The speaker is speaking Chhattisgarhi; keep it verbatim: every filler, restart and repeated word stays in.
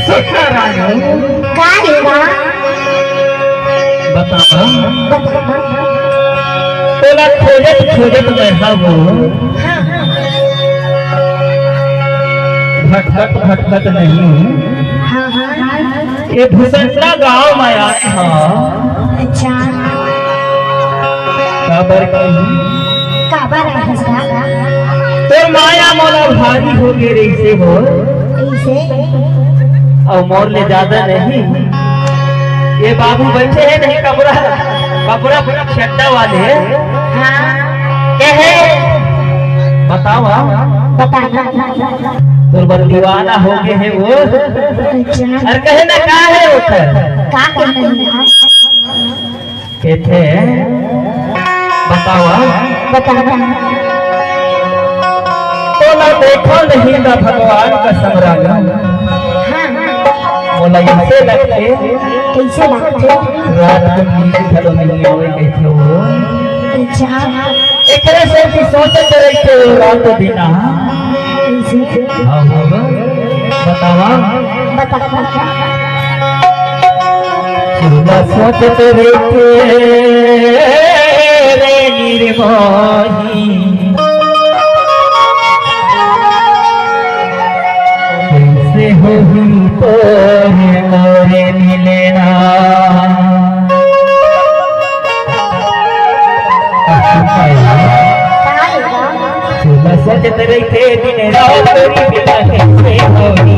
सीता रानी, का रे बा? बतावा। बतावा। तोला खोजत खोजत मैं हवो। हाँ, हाँ। भटकत भटकत नहीं। हाँ, हाँ। ये भुसंडा गांव में आए हंव। अच्छा। काबर की? काबर आए हस का? तोर माया मोला भारी हो गे रहिसे हो। कइसे? अउ मोर ले जादा नहीं। ये बाबू बइठे हे नहीं कपड़ा, कपड़ा पूरा चड्डा वाले। हाँ। कहे, बतावा। बतावा। तोर बर दीवाना हो गे हे वो। अच्छा। अरे कहे ना का हे ओकर? का कहना हे? कथे, बतावा। बतावा। तोला देखो नहीं त भगवान कसम रानी। हाँ। मोला अइसे लगथे। कइसे लगथे? रात के नींद घलो नहीं आवे कहिथे वो। अच्छा। एकरे से भी सोचत रहिथे वो रात दिन। कइसे? हाँ, हाँ, हाँ। बतावा। बतावा। तोला सोचत रहिथे रे निर्मोही। कइसे होही तोर मोर मिलना। तोला सोचत रहिथे दिन रात तोरी बिना कइसे होही।